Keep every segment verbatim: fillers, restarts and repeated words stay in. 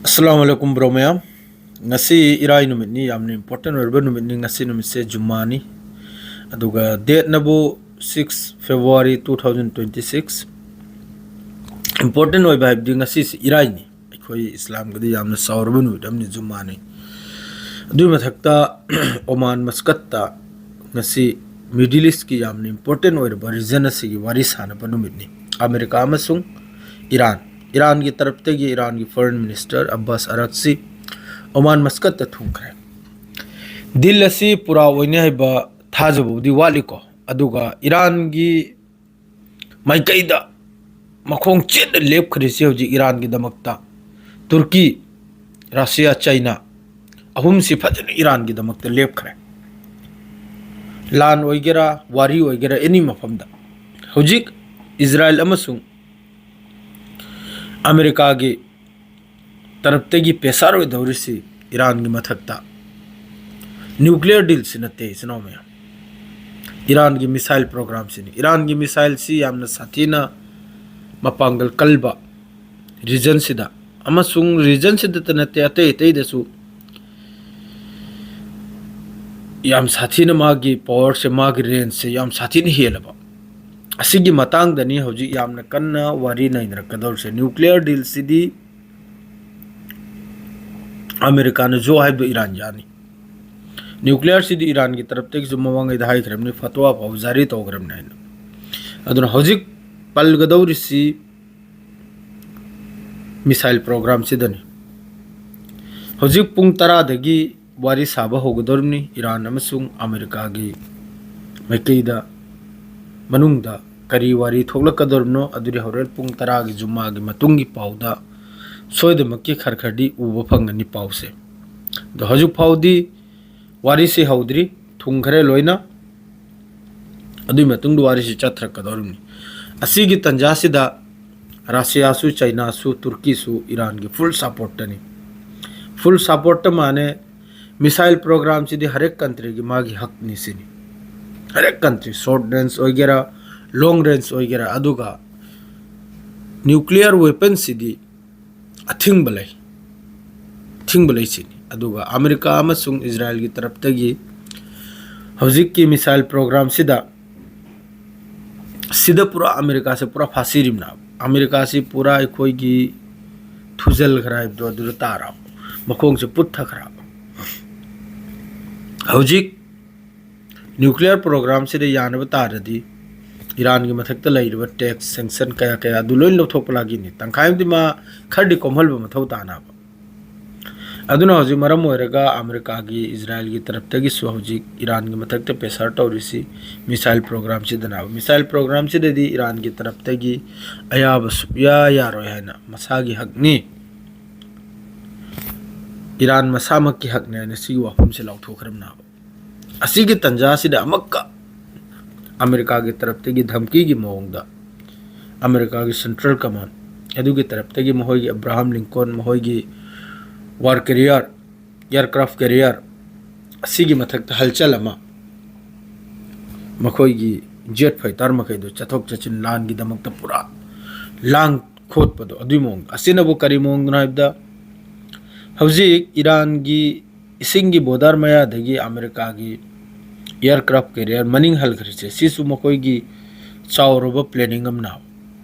ꯑꯁꯂꯥꯃꯨ ꯑꯂꯥꯏꯀꯨꯝ bro ꯃꯌꯥꯝ꯫ ꯉꯁꯤ ꯏꯔꯥꯏ ꯅꯨꯃꯤꯠꯅꯤ, ꯌꯥꯝꯅ ꯏꯝꯄꯣꯔꯇꯦꯟ ꯑꯣꯏꯔꯕ ꯅꯨꯃꯤꯠꯅꯤ꯫ ꯉꯁꯤ ꯅꯨꯃꯤꯠꯁꯦ ꯖꯨꯝꯃꯥꯅꯤ, ꯑꯗꯨꯒ ꯗꯦꯠꯅꯕꯨ six February two thousand twenty six. Important ꯑꯣꯏꯕ ꯍꯥꯏꯕꯗꯤ ꯉꯁꯤꯁꯤ ꯏꯔꯥꯏꯅꯤ, ꯑꯩꯈꯣꯏ ꯏꯁꯂꯥꯝꯒꯤꯗꯤ ꯌꯥꯝꯅ ꯆꯥꯎꯔꯕ ꯅꯨꯃꯤꯠ ꯑꯃꯅꯤ ꯖꯨꯝꯃꯥꯅꯤ꯫ ꯑꯗꯨꯒꯤ ꯃꯊꯛꯇ ꯑꯣꯃꯥꯟ ꯃꯁꯀꯠꯇ ꯉꯁꯤ ꯃꯤꯗꯜ ꯏꯁꯀꯤ ꯌꯥꯝꯅ ꯏꯝꯄꯣꯔꯇꯦꯟ ꯑꯣꯏꯔꯕ ꯔꯤꯖꯟ ꯑꯁꯤꯒꯤ ꯋꯥꯔꯤ ꯁꯥꯅꯕ ꯅꯨꯃꯤꯠꯅꯤ꯫ ꯑꯃꯦꯔꯤꯀꯥ ꯑꯃꯁꯨꯡ ꯏꯔꯥꯟ, ꯏꯔꯥꯟꯒꯤ ꯇꯔꯞꯇꯒꯤ ꯏꯔꯥꯟꯒꯤ ꯐꯣꯔꯦꯟ ꯃꯤꯅꯤꯁꯇꯔ ꯑꯕꯥꯁ ꯑꯔꯥꯛꯁꯤ ꯑꯣꯃꯥꯟ ꯃꯁꯀꯠꯇ ꯊꯨꯡꯈ꯭ꯔꯦ꯫ ꯗꯤꯜ ꯑꯁꯤ ꯄꯨꯔꯥ ꯑꯣꯏꯅꯤ ꯍꯥꯏꯕ ꯊꯥꯖꯕꯕꯨꯗꯤ ꯋꯥꯠꯂꯤꯀꯣ, ꯑꯗꯨꯒ ꯏꯔꯥꯟꯒꯤ ꯃꯥꯏꯀꯩꯗ ꯃꯈꯣꯡ ꯆꯦꯠꯅ ꯂꯦꯞꯈ꯭ꯔꯤꯁꯤ ꯍꯧꯖꯤꯛ ꯏꯔꯥꯟꯒꯤꯗꯃꯛꯇ ꯇꯨꯔꯀꯤ, ꯔꯁꯤꯌꯥ, ꯆꯩꯅꯥ ꯑꯍꯨꯝꯁꯤ ꯐꯖꯅ ꯏꯔꯥꯟꯒꯤꯗꯃꯛꯇ ꯂꯦꯞꯈ꯭ꯔꯦ꯫ ꯂꯥꯟ ꯑꯣꯏꯒꯦꯔꯥ, ꯋꯥꯔꯤ ꯑꯣꯏꯒꯦꯔꯥ, ꯑꯦꯅꯤ ꯃꯐꯝꯗ ꯍꯧꯖꯤꯛ ꯏꯖꯔꯥꯏꯜ ꯑꯃꯁꯨꯡ ꯑꯃꯦꯔꯤꯀꯥꯒꯤ ꯇꯔꯞꯇꯒꯤ ꯄ꯭ꯔꯦꯁꯥꯔ ꯑꯣꯏꯗꯧꯔꯤꯁꯤ ꯏꯔꯥꯟꯒꯤ ꯃꯊꯛꯇ ꯅ꯭ꯌꯨꯀ꯭ꯂꯤꯌꯔ ꯗꯤꯜꯁꯤ ꯅꯠꯇꯦ, ꯏꯆꯤꯟ ꯏꯅꯥꯎ ꯃꯌꯥꯝ꯫ ꯏꯔꯥꯟꯒꯤ ꯃꯤꯁꯥꯏꯜ ꯄ꯭ꯔꯣꯒ꯭ꯔꯥꯝꯁꯤꯅꯤ꯫ ꯏꯔꯥꯟꯒꯤ ꯃꯤꯁꯥꯏꯜꯁꯤ ꯌꯥꯝꯅ ꯁꯥꯊꯤꯅ ꯃꯄꯥꯡꯒꯜ ꯀꯜꯕ ꯔꯤꯖꯟꯁꯤꯗ, ꯑꯃꯁꯨꯡ ꯔꯤꯖꯟꯁꯤꯗꯇ ꯅꯠꯇꯦ, ꯑꯇꯩ ꯑꯇꯩꯗꯁꯨ ꯌꯥꯝ ꯁꯥꯊꯤꯅ ꯃꯥꯒꯤ ꯄꯋꯥꯔꯁꯦ, ꯃꯥꯒꯤ ꯔꯦꯟꯖꯁꯦ ꯌꯥꯝ ꯁꯥꯊꯤꯅ ꯍꯦꯜꯂꯕ꯫ ꯑꯁꯤꯒꯤ ꯃꯇꯥꯡꯗꯅꯤ ꯍꯧꯖꯤꯛ ꯌꯥꯝꯅ ꯀꯟꯅ ꯋꯥꯔꯤ ꯅꯩꯅꯔꯛꯀꯗꯧꯔꯤꯁꯦ꯫ ꯅ꯭ꯌꯨꯀ꯭ꯂꯤꯌꯔ ꯗꯤꯜꯁꯤꯗꯤ ꯑꯃꯦꯔꯤꯀꯥꯅ ꯖꯣ ꯍꯥꯏꯕꯗꯣ ꯏꯔꯥꯟ ꯌꯥꯅꯤ꯫ ꯅ꯭ꯌꯨꯀ꯭ꯂꯤꯌꯔꯁꯤꯗꯤ ꯏꯔꯥꯟꯒꯤ ꯇꯔꯞꯇꯒꯤꯁꯨ ꯃꯃꯥꯡꯉꯩꯗ ꯍꯥꯏꯈ꯭ꯔꯕꯅꯤ, ꯐꯇꯋꯥ ꯐꯥꯎ ꯖꯥꯔꯤ ꯇꯧꯈ꯭ꯔꯕꯅꯤ ꯍꯥꯏꯅ꯫ ꯑꯗꯨꯅ ꯍꯧꯖꯤꯛ ꯄꯜꯒꯗꯧꯔꯤꯁꯤ ꯃꯤꯁꯥꯏꯜ ꯄ꯭ꯔꯣꯒ꯭ꯔꯥꯝꯁꯤꯗꯅꯤ꯫ ꯍꯧꯖꯤꯛ ꯄꯨꯡ ꯇꯔꯥꯗꯒꯤ ꯋꯥꯔꯤ ꯁꯥꯕ ꯍꯧꯒꯗꯧꯔꯤꯕꯅꯤ ꯏꯔꯥꯟ ꯑꯃꯁꯨꯡ ꯑꯃꯦꯔꯤꯀꯥꯒꯤ ꯃꯥꯏꯀꯩꯗ꯫ ꯃꯅꯨꯡꯗ ꯀꯔꯤ ꯋꯥꯔꯤ ꯊꯣꯛꯂꯛꯀꯗꯧꯔꯤꯕꯅꯣ ꯑꯗꯨꯗꯤ ꯍꯣꯔꯦꯟ ꯄꯨꯡ ꯇꯔꯥꯒꯤ ꯖꯨꯝꯃꯥꯒꯤ ꯃꯇꯨꯡꯒꯤ ꯄꯥꯎꯗ ꯁꯣꯏꯗꯅꯃꯛꯀꯤ ꯈꯔ ꯈꯔꯗꯤ ꯎꯕ ꯐꯪꯒꯅꯤ ꯄꯥꯎꯁꯦ꯫ ꯑꯗꯣ ꯍꯧꯖꯤꯛ ꯐꯥꯎꯗꯤ ꯋꯥꯔꯤꯁꯤ ꯍꯧꯗ꯭ꯔꯤ, ꯊꯨꯡꯈ꯭ꯔꯦ ꯂꯣꯏꯅ꯫ ꯑꯗꯨꯒꯤ ꯃꯇꯨꯡꯗ ꯋꯥꯔꯤꯁꯤ ꯆꯠꯊꯔꯛꯀꯗꯧꯔꯤꯕꯅꯤ꯫ ꯑꯁꯤꯒꯤ ꯇꯟꯖꯥꯁꯤꯗ ꯔꯁꯤꯌꯥꯁꯨ, ꯆꯩꯅꯥꯁꯨ, ꯇꯨꯔꯀꯤꯁꯨ ꯏꯔꯥꯟꯒꯤ ꯐꯨꯜ ꯁꯄꯣꯔꯠꯇꯅꯤ꯫ ꯐꯨꯜ ꯁꯄꯣꯔꯠꯇ ꯃꯥꯅꯦ꯫ ꯃꯤꯁꯥꯏꯜ ꯄ꯭ꯔꯣꯒ꯭ꯔꯥꯝꯁꯤꯗꯤ ꯍꯔꯦꯛ ꯀꯟꯇ꯭ꯔꯤꯒꯤ ꯃꯥꯒꯤ ꯍꯛꯅꯤ ꯁꯤꯅꯤ꯫ ꯍꯔꯦꯛ ꯀꯟꯇ꯭ꯔꯤ, ꯁꯣꯔꯠ ꯔꯦꯟꯖ ꯑꯣꯏꯒꯦꯔꯥ, ꯂꯣꯡ ꯔꯦꯟꯖ ꯑꯣꯏꯒꯦꯔꯥ, ꯑꯗꯨꯒ ꯅ꯭ꯌꯨꯀ꯭ꯂꯤꯌꯔ ꯋꯦꯄꯟꯁꯤꯗꯤ ꯑꯊꯤꯡꯕ ꯂꯩ꯫ ꯊꯤꯡꯕ ꯂꯩꯁꯤꯅꯤ꯫ ꯑꯗꯨꯒ ꯑꯃꯦꯔꯤꯀꯥ ꯑꯃꯁꯨꯡ ꯏꯖꯔꯥꯏꯜꯒꯤ ꯇꯔꯞꯇꯒꯤ ꯍꯧꯖꯤꯛꯀꯤ ꯃꯤꯁꯥꯏꯜ ꯄ꯭ꯔꯣꯒ꯭ꯔꯥꯝꯁꯤꯗ, ꯁꯤꯗ ꯄꯨꯔꯥ ꯑꯃꯦꯔꯤꯀꯥꯁꯦ ꯄꯨꯔꯥ ꯐꯥꯁꯤꯔꯤꯕꯅꯦꯕ꯫ ꯑꯃꯦꯔꯤꯀꯥꯁꯤ ꯄꯨꯔꯥ ꯑꯩꯈꯣꯏꯒꯤ ꯊꯨꯖꯜꯈ꯭ꯔꯦ ꯍꯥꯏꯕꯗꯣ ꯑꯗꯨꯗ ꯇꯥꯔꯕ, ꯃꯈꯣꯡꯁꯦ ꯄꯨꯠꯊꯈ꯭ꯔꯕ꯫ ꯍꯧꯖꯤꯛ ꯅ꯭ꯌꯨꯀ꯭ꯂꯤꯌꯔ ꯄ꯭ꯔꯣꯒ꯭ꯔꯥꯝꯁꯤꯗ ꯌꯥꯅꯕ ꯇꯥꯔꯗꯤ ꯏꯔꯥꯟꯒꯤ ꯃꯊꯛꯇ ꯂꯩꯔꯤꯕ ꯇꯦꯛꯁ, ꯁꯦꯡꯁꯟ ꯀꯌꯥ ꯀꯌꯥ ꯑꯗꯨ ꯂꯣꯏ ꯂꯧꯊꯣꯛꯄ ꯂꯥꯛꯈꯤꯅꯤ꯫ ꯇꯪꯈꯥꯏ ꯑꯃꯗꯤ ꯃꯥ ꯈꯔꯗꯤ ꯀꯣꯝꯍꯟꯕ ꯃꯊꯧ ꯇꯥꯅꯕ꯫ ꯑꯗꯨꯅ ꯍꯧꯖꯤꯛ ꯃꯔꯝ ꯑꯣꯏꯔꯒ ꯑꯃꯦꯔꯤꯀꯥꯒꯤ, ꯏꯖꯔꯥꯏꯜꯒꯤ ꯇꯔꯞꯇꯒꯤꯁꯨ ꯍꯧꯖꯤꯛ ꯏꯔꯥꯟꯒꯤ ꯃꯊꯛꯇ ꯄ꯭ꯔꯦꯁꯔ ꯇꯧꯔꯤꯁꯤ ꯃꯤꯁꯥꯏꯜ ꯄ꯭ꯔꯣꯒ꯭ꯔꯥꯝꯁꯤꯗꯅ꯫ ꯃꯤꯁꯥꯏꯜ ꯄ꯭ꯔꯣꯒ꯭ꯔꯥꯝꯁꯤꯗꯗꯤ ꯏꯔꯥꯟꯒꯤ ꯇꯔꯞꯇꯒꯤ ꯑꯌꯥꯕ ꯁꯨꯛꯌꯥ ꯌꯥꯔꯣꯏ ꯍꯥꯏꯅ, ꯃꯁꯥꯒꯤ ꯍꯛꯅꯤ, ꯏꯔꯥꯟ ꯃꯁꯥꯃꯛꯀꯤ ꯍꯛꯅꯤ ꯍꯥꯏꯅ ꯁꯤꯒꯤ ꯋꯥꯐꯝꯁꯦ ꯂꯥꯎꯊꯣꯛꯈ꯭ꯔꯕꯅꯦꯕ꯫ ꯑꯁꯤꯒꯤ ꯇꯟꯖꯥꯁꯤꯗ ꯑꯃꯨꯛꯀ ꯑꯃꯦꯔꯤꯀꯥꯒꯤ ꯇꯔꯞꯇꯒꯤ ꯙꯝꯀꯤꯒꯤ ꯃꯑꯣꯡꯗ ꯑꯃꯦꯔꯤꯀꯥꯒꯤ ꯁꯦꯟꯇ꯭ꯔꯦꯜ ꯀꯃꯥꯟ ꯑꯗꯨꯒꯤ ꯇꯔꯞꯇꯒꯤ ꯃꯈꯣꯏꯒꯤ ꯑꯕ꯭ꯔꯥꯍꯝ ꯂꯤꯡꯀꯣꯟ, ꯃꯈꯣꯏꯒꯤ ꯋꯥꯔ ꯀꯦꯔꯤꯌꯔ, ꯑꯦꯌꯔꯀ꯭ꯔꯥꯐ ꯀꯦꯔꯤꯌꯔ ꯑꯁꯤꯒꯤ ꯃꯊꯛꯇ ꯍꯜꯆꯜ ꯑꯃ, ꯃꯈꯣꯏꯒꯤ ꯖꯦꯠ ꯐꯥꯏꯇꯔ ꯃꯈꯩꯗꯨ ꯆꯠꯊꯣꯛ ꯆꯠꯁꯤꯟ ꯂꯥꯟꯒꯤꯗꯃꯛꯇ ꯄꯨꯔꯥ ꯂꯥꯡ ꯈꯣꯠꯄꯗꯣ, ꯑꯗꯨꯒꯤ ꯃꯑꯣꯡꯗ꯫ ꯑꯁꯤꯅꯕꯨ ꯀꯔꯤ ꯃꯑꯣꯡꯗꯅꯣ ꯍꯥꯏꯕꯗ, ꯍꯧꯖꯤꯛ ꯏꯔꯥꯟꯒꯤ ꯏꯁꯤꯡꯒꯤ ꯕꯣꯔꯗꯔ ꯃꯌꯥꯗꯒꯤ ꯑꯃꯦꯔꯤꯀꯥꯒꯤ ꯑꯦꯌꯔꯀ꯭ꯔꯥꯐ ꯀꯦꯔꯤꯌꯔ ꯃꯅꯤꯡ ꯍꯜꯈ꯭ꯔꯤꯁꯦ, ꯁꯤꯁꯨ ꯃꯈꯣꯏꯒꯤ ꯆꯥꯎꯔꯕ ꯄ꯭ꯂꯦꯅꯤꯡ ꯑꯃꯅ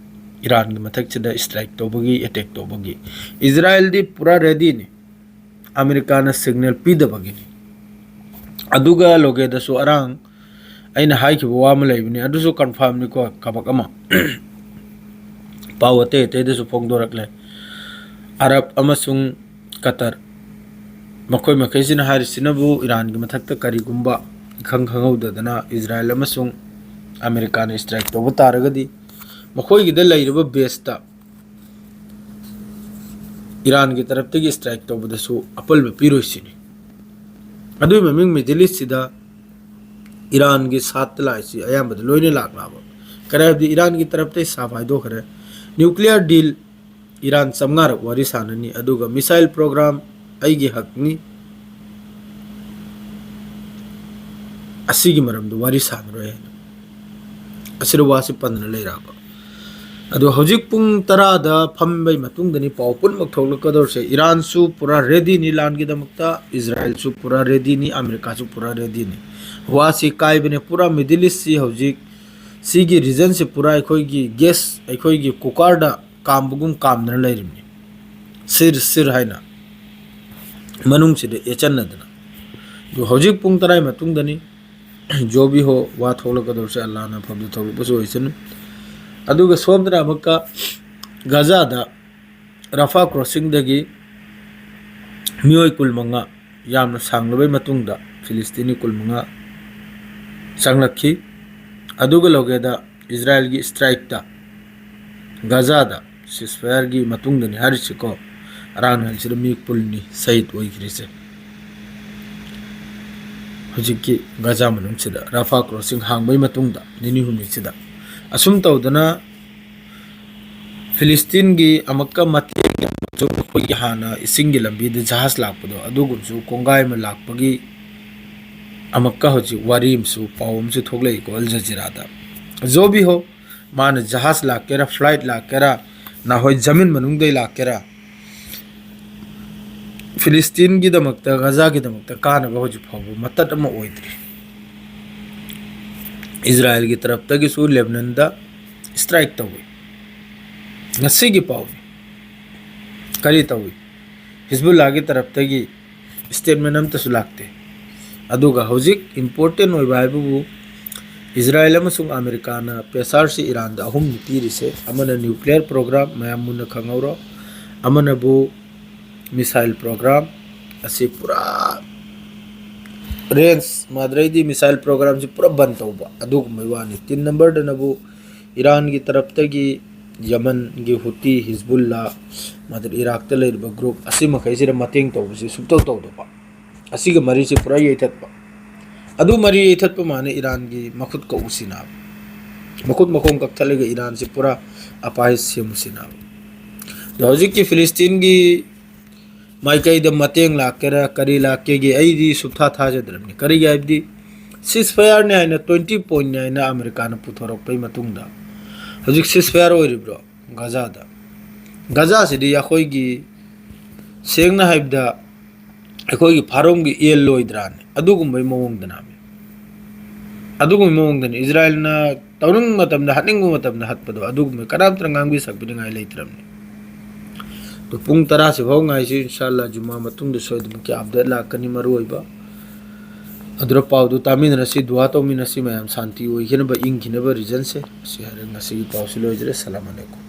ꯏꯔꯥꯟꯒꯤ ꯃꯊꯛꯁꯤꯗ ꯁ꯭ꯇ꯭ꯔꯥꯏꯛ ꯇꯧꯕꯒꯤ, ꯑꯦꯇꯦꯛ ꯇꯧꯕꯒꯤ꯫ ꯏꯖꯔꯥꯏꯜꯗꯤ ꯄꯨꯔꯥ ꯔꯦꯗꯤꯅꯤ ꯑꯃꯦꯔꯤꯀꯥꯅ ꯁꯤꯒꯅꯦꯜ ꯄꯤꯗꯕꯒꯤꯅꯤ꯫ ꯑꯗꯨꯒ ꯂꯣꯒꯦꯗꯁꯨ ꯑꯔꯥꯡ ꯑꯩꯅ ꯍꯥꯏꯈꯤꯕ ꯋꯥ ꯑꯃ ꯂꯩꯕꯅꯤ, ꯑꯗꯨꯁꯨ ꯀꯟꯐꯥꯔꯝꯅꯤꯀꯣ, ꯀꯕꯛ ꯑꯃ꯫ ꯄꯥꯎ ꯑꯇꯩ ꯑꯇꯩꯗꯁꯨ ꯐꯣꯡꯗꯣꯔꯛꯂꯦ꯫ ꯑꯔꯕ ꯑꯃꯁꯨꯡ ꯀꯇꯔ, ꯃꯈꯣꯏ ꯃꯈꯩꯁꯤꯅ ꯍꯥꯏꯔꯤꯁꯤꯅꯕꯨ ꯏꯔꯥꯟꯒꯤ ꯃꯊꯛꯇ ꯀꯔꯤꯒꯨꯝꯕ ꯏꯈꯪ ꯈꯪꯍꯧꯗꯗꯅ ꯏꯖꯔꯥꯏꯜ ꯑꯃꯁꯨꯡ ꯑꯃꯦꯔꯤꯀꯥꯅ ꯁ꯭ꯇ꯭ꯔꯥꯏꯛ ꯇꯧꯕ ꯇꯥꯔꯒꯗꯤ, ꯃꯈꯣꯏꯒꯤꯗ ꯂꯩꯔꯤꯕ ꯕꯦꯁꯇ ꯏꯔꯥꯟꯒꯤ ꯇꯔꯞꯇꯒꯤ ꯁ꯭ꯇ꯭ꯔꯥꯏꯛ ꯇꯧꯕꯗꯁꯨ ꯑꯄꯜꯕ ꯄꯤꯔꯣꯏꯁꯤꯅꯤ꯫ ꯑꯗꯨꯒꯤ ꯃꯃꯤꯡ ꯃꯤꯗꯜ ꯏꯁꯁꯤꯗ ꯏꯔꯥꯟꯒꯤ ꯁꯥꯠꯇ ꯂꯥꯛꯏꯁꯤ ꯑꯌꯥꯝꯕꯗ ꯂꯣꯏꯅ ꯂꯥꯛꯂꯕ꯫ ꯀꯔꯤ ꯍꯥꯏꯕꯗꯤ ꯏꯔꯥꯟꯒꯤ ꯇꯔꯞꯇꯒꯤ ꯁꯥꯐ ꯍꯥꯏꯗꯣꯛꯈ꯭ꯔꯦ꯫ ꯅ꯭ꯌꯨꯀ꯭ꯂꯤꯌꯔ ꯗꯤꯜ, ꯏꯔꯥꯟ ꯆꯥꯝꯃꯉꯥꯔꯛ ꯋꯥꯔꯤ ꯁꯥꯟꯅꯅꯤ, ꯑꯗꯨꯒ ꯃꯤꯁꯥꯏꯜ ꯄ꯭ꯔꯣꯒ꯭ꯔꯥꯝ ꯑꯩꯒꯤ ꯍꯛꯅꯤ, ꯑꯁꯤꯒꯤ ꯃꯔꯝꯗ ꯋꯥꯔꯤ ꯁꯥꯟꯅꯔꯣꯏ ꯍꯥꯏꯅ ꯑꯁꯤꯗ ꯋꯥꯁꯤ ꯄꯟꯗꯨꯅ ꯂꯩꯔꯕ꯫ ꯑꯗꯣ ꯍꯧꯖꯤꯛ ꯄꯨꯡ ꯇꯔꯥꯗ ꯐꯝꯕꯩ ꯃꯇꯨꯡꯗꯅꯤ ꯄꯥꯎ ꯄꯨꯝꯅꯃꯛ ꯊꯣꯛꯂꯛꯀꯗꯧꯔꯤꯁꯦ꯫ ꯏꯔꯥꯟꯁꯨ ꯄꯨꯔꯥ ꯔꯦꯗꯤꯅꯤ ꯂꯥꯟꯒꯤꯗꯃꯛꯇ, ꯏꯖꯔꯥꯏꯜꯁꯨ ꯄꯨꯔꯥ ꯔꯦꯗꯤꯅꯤ, ꯑꯃꯦꯔꯤꯀꯥꯁꯨ ꯄꯨꯔꯥ ꯔꯦꯗꯤꯅꯤ꯫ ꯋꯥꯁꯤ ꯀꯥꯏꯕꯅꯦ꯫ ꯄꯨꯔꯥ ꯃꯤꯗꯜ ꯏꯁꯁꯤ ꯍꯧꯖꯤꯛ, ꯁꯤꯒꯤ ꯔꯤꯖꯟꯁꯤ ꯄꯨꯔꯥ ꯑꯩꯈꯣꯏꯒꯤ ꯒꯦꯁ, ꯑꯩꯈꯣꯏꯒꯤ ꯀꯨꯀꯔꯗ ꯀꯥꯝꯕꯒꯨꯝ ꯀꯥꯝꯗꯅ ꯂꯩꯔꯤꯕꯅꯤ, ꯁꯤꯔ ꯁꯤꯔ ꯍꯥꯏꯅ ꯃꯅꯨꯡꯁꯤꯗ ꯑꯦꯆꯟꯅꯗꯅ꯫ ꯑꯗꯨ ꯍꯧꯖꯤꯛ ꯄꯨꯡ ꯇꯔꯥꯒꯤ ꯃꯇꯨꯡꯗꯅꯤ꯫ ꯖꯣꯕꯤ ꯍꯣ, ꯋꯥ ꯊꯣꯛꯂꯛꯀꯗꯧꯔꯤꯁꯦ ꯑꯜꯂꯥꯅ ꯐꯕꯗ ꯊꯣꯛꯂꯛꯄꯁꯨ ꯑꯣꯏꯁꯅꯨ꯫ ꯑꯗꯨꯒ ꯁꯣꯝꯗꯅ ꯑꯃꯨꯛꯀ ꯒꯖꯥꯗ ꯔꯐꯥ ꯀ꯭ꯔꯣꯁꯤꯡꯗꯒꯤ ꯃꯤꯑꯣꯏ ꯀꯨꯟꯃꯉꯥ, ꯌꯥꯝꯅ ꯁꯥꯡꯂꯕꯩ ꯃꯇꯨꯡꯗ ꯐꯤꯂꯤꯁꯇꯤꯅꯤ ꯀꯨꯟꯃꯉꯥ ꯆꯪꯂꯛꯈꯤ꯫ ꯑꯗꯨꯒ ꯂꯧꯒꯦꯗ ꯏꯖꯔꯥꯏꯜꯒꯤ ꯏꯁꯇ꯭ꯔꯥꯏꯛꯇ ꯒꯖꯥꯗ ꯁꯤꯁꯐꯥꯌꯔꯒꯤ ꯃꯇꯨꯡꯗꯅꯤ ꯍꯥꯏꯔꯤꯁꯤꯀꯣ, ꯑꯔꯥꯡ ꯍꯥꯏꯁꯤꯗ ꯃꯤ ꯀꯨꯟꯅꯤ ꯁꯍꯤꯗ ꯑꯣꯏꯈ꯭ꯔꯤꯁꯦ꯫ ꯍꯧꯖꯤꯛꯀꯤ ꯒꯖꯥ ꯃꯅꯨꯡꯁꯤꯗ ꯔꯐꯥ ꯀ꯭ꯔꯣꯁꯤꯡ ꯍꯥꯡꯕꯒꯤ ꯃꯇꯨꯡꯗ ꯅꯤꯅꯤ ꯍꯨꯝꯅꯤꯁꯤꯗ ꯑꯁꯨꯝ ꯇꯧꯗꯅ ꯐꯤꯂꯤꯁꯇꯤꯟꯒꯤ ꯑꯃꯨꯛꯀ ꯃꯇꯦꯡ, ꯑꯩꯈꯣꯏꯒꯤ ꯍꯥꯟꯅ ꯏꯁꯤꯡꯒꯤ ꯂꯝꯕꯤꯗ ꯖꯍꯥꯖ ꯂꯥꯛꯄꯗꯣ, ꯑꯗꯨꯒꯨꯝꯕꯁꯨ ꯀꯣꯡꯒꯥꯏ ꯑꯃ ꯂꯥꯛꯄꯒꯤ ꯑꯃꯨꯛꯀ ꯍꯧꯖꯤꯛ ꯋꯥꯔꯤ ꯑꯃꯁꯨ, ꯄꯥꯎ ꯑꯃꯁꯨ ꯊꯣꯛꯂꯛꯏꯀꯣ ꯑꯜ ꯖꯖꯤꯔꯥꯗ꯫ ꯖꯣꯕꯤ ꯍꯣ, ꯃꯥꯅ ꯖꯍꯥꯖ ꯂꯥꯛꯀꯦꯔꯥ, ꯐ꯭ꯂꯥꯏꯠ ꯂꯥꯛꯀꯦꯔꯥ, ꯅꯍꯣꯏ ꯖꯃꯤꯟ ꯃꯅꯨꯡꯗꯩ ꯂꯥꯛꯀꯦꯔꯥ, ꯐꯤꯂꯤꯁꯇꯤꯟꯒꯤꯗꯃꯛꯇ, ꯒꯖꯥꯒꯤꯗꯃꯛꯇ ꯀꯥꯟꯅꯕ ꯍꯧꯖꯤꯛ ꯐꯥꯎꯕ ꯃꯇꯠ ꯑꯃ ꯑꯣꯏꯗ꯭ꯔꯤ꯫ ꯏꯖꯔꯥꯏꯜꯒꯤ ꯇꯔꯞꯇꯒꯤꯁꯨ ꯂꯦꯕꯅꯟꯗ ꯏꯁꯇ꯭ꯔꯥꯏꯛ ꯇꯧꯏ꯫ ꯉꯁꯤꯒꯤ ꯄꯥꯎꯅꯤ꯫ ꯀꯔꯤ ꯇꯧꯏ? ꯍꯤꯖꯕꯨꯜꯂꯥꯒꯤ ꯇꯔꯞꯇꯒꯤ ꯁ꯭ꯇꯦꯠꯃꯦꯟ ꯑꯝꯇꯁꯨ ꯂꯥꯛꯇꯦ꯫ ꯑꯗꯨꯒ ꯍꯧꯖꯤꯛ ꯏꯝꯄꯣꯔꯇꯦꯟ ꯑꯣꯏꯕ ꯍꯥꯏꯕꯕꯨ, ꯏꯖꯔꯥꯏꯜ ꯑꯃꯁꯨꯡ ꯑꯃꯦꯔꯤꯀꯥꯅ ꯄꯦꯁꯥꯔꯁꯤ ꯏꯔꯥꯟꯗ ꯑꯍꯨꯝꯅꯤ ꯄꯤꯔꯤꯁꯦ꯫ ꯑꯃꯅ ꯅ꯭ꯌꯨꯀ꯭ꯂꯤꯌꯔ ꯄ꯭ꯔꯣꯒ꯭ꯔꯥꯝ, ꯃꯌꯥꯝ ꯃꯨꯟꯅ ꯈꯪꯍꯧꯔꯣ꯫ ꯑꯃꯅꯕꯨ ꯃꯤꯁꯥꯏꯜ ꯄ꯭ꯔꯣꯒ꯭ꯔꯥꯝ ꯑꯁꯤ ꯄꯨꯔꯥ ꯔꯦꯟꯖ, ꯃꯗꯨꯗꯩꯗꯤ ꯃꯤꯁꯥꯏꯜ ꯄ꯭ꯔꯣꯒ꯭ꯔꯥꯝꯁꯤ ꯄꯨꯔꯥ ꯕꯟ ꯇꯧꯕ ꯑꯗꯨꯒꯨꯝꯕꯒꯤ ꯋꯥꯅꯤ꯫ ꯇꯤꯟ ꯅꯝꯕꯔꯗꯅꯕꯨ ꯏꯔꯥꯟꯒꯤ ꯇꯔꯞꯇꯒꯤ ꯌꯃꯟꯒꯤ ꯍꯨꯇꯤ, ꯍꯤꯖꯕꯨꯜꯂꯥ, ꯃꯗꯨ ꯏꯔꯥꯛꯇ ꯂꯩꯔꯤꯕ ꯒ꯭ꯔꯨꯞ ꯑꯁꯤ ꯃꯈꯩꯁꯤꯗ ꯃꯇꯦꯡ ꯇꯧꯕꯁꯤ ꯁꯨꯡꯇꯧ ꯇꯧꯗꯕ꯫ ꯑꯁꯤꯒ ꯃꯔꯤꯁꯤ ꯄꯨꯔꯥ ꯌꯩꯊꯠꯄ꯫ ꯑꯗꯨ ꯃꯔꯤ ꯌꯩꯊꯠꯄ ꯃꯥꯅ ꯏꯔꯥꯟꯒꯤ ꯃꯈꯨꯠ ꯀꯛꯎꯁꯤꯅ, ꯃꯈꯨꯠ ꯃꯈꯣꯡ ꯀꯛꯊꯠꯂꯒ ꯏꯔꯥꯟꯁꯤ ꯄꯨꯔꯥ ꯑꯄꯥꯏ ꯁꯦꯝꯃꯨꯁꯤꯅ꯫ ꯑꯗꯣ ꯍꯧꯖꯤꯛꯀꯤ ꯐꯤꯂꯤꯁꯇꯤꯟꯒꯤ ꯃꯥꯏꯀꯩꯗ ꯃꯇꯦꯡ ꯂꯥꯛꯀꯦꯔꯥ ꯀꯔꯤ ꯂꯥꯛꯀꯦꯒꯦ ꯑꯩꯗꯤ ꯁꯨꯞꯊꯥ ꯊꯥꯖꯗ꯭ꯔꯕꯅꯤ꯫ ꯀꯔꯤꯒꯤ ꯍꯥꯏꯕꯗꯤ ꯁꯤꯁ ꯐꯌꯥꯔꯅꯤ ꯍꯥꯏꯅ, ꯇ꯭ꯋꯦꯟꯇꯤ ꯄꯣꯏꯟꯠꯅꯤ ꯍꯥꯏꯅ ꯑꯃꯦꯔꯤꯀꯥꯅ ꯄꯨꯊꯣꯔꯛꯄꯒꯤ ꯃꯇꯨꯡꯗ ꯍꯧꯖꯤꯛ ceasefire ꯑꯣꯏꯔꯤꯕ꯭ꯔꯣ ꯒꯖꯥꯗ? ꯒꯖꯥꯁꯤꯗꯤ ꯑꯩꯈꯣꯏꯒꯤ, ꯁꯦꯡꯅ ꯍꯥꯏꯕꯗ, ꯑꯩꯈꯣꯏꯒꯤ ꯐꯥꯔꯝꯒꯤ ꯌꯦꯜ ꯂꯣꯏꯗ꯭ꯔꯥꯅꯦ? ꯑꯗꯨꯒꯨꯝꯕꯒꯤ ꯃꯑꯣꯡꯗꯅꯦ꯫ ꯑꯗꯨꯒꯨꯝꯕꯒꯤ ꯃꯑꯣꯡꯗꯅꯤ ꯏꯖꯔꯥꯏꯜꯅ ꯇꯧꯅꯤꯡꯕ ꯃꯇꯝꯗ, ꯍꯥꯠꯅꯤꯡꯕ ꯃꯇꯝꯗ ꯍꯠꯄꯗꯣ꯫ ꯑꯗꯨꯒꯨꯝꯕ ꯀꯅꯥꯝꯇꯅ ꯉꯥꯡꯕꯤ ꯁꯛꯄꯤꯅꯤꯡꯉꯥꯏ ꯂꯩꯇ꯭ꯔꯕꯅꯤ꯫ ꯑꯗꯣ ꯄꯨꯡ ꯇꯔꯥꯁꯤ ꯐꯥꯎ ꯉꯥꯏꯁꯤ꯫ ꯏꯟꯁꯥꯜꯂꯥ ꯖꯨꯃꯥ ꯃꯇꯨꯡꯗ ꯁꯣꯏꯗꯅꯃꯛꯀꯤ update ꯂꯥꯛꯀꯅꯤ꯫ ꯃꯔꯨ ꯑꯣꯏꯕ ꯑꯗꯨꯗ ꯄꯥꯎꯗꯨ ꯇꯥꯃꯤꯟꯅꯔꯁꯤ, ꯗꯨꯋꯥ ꯇꯧꯃꯤꯟꯅꯁꯤ ꯃꯌꯥꯝ, ꯁꯥꯟꯇꯤ ꯑꯣꯏꯈꯤꯅꯕ, ꯏꯪꯈꯤꯅꯕ regionꯁꯦ꯫ ꯑꯁꯤ ꯍꯥꯏꯔꯒ ꯉꯁꯤꯒꯤ ꯄꯥꯎꯁꯤ ꯂꯣꯏꯖꯔꯦ꯫ ꯁꯂꯥꯝ ꯑꯂꯩꯀꯨꯝ꯫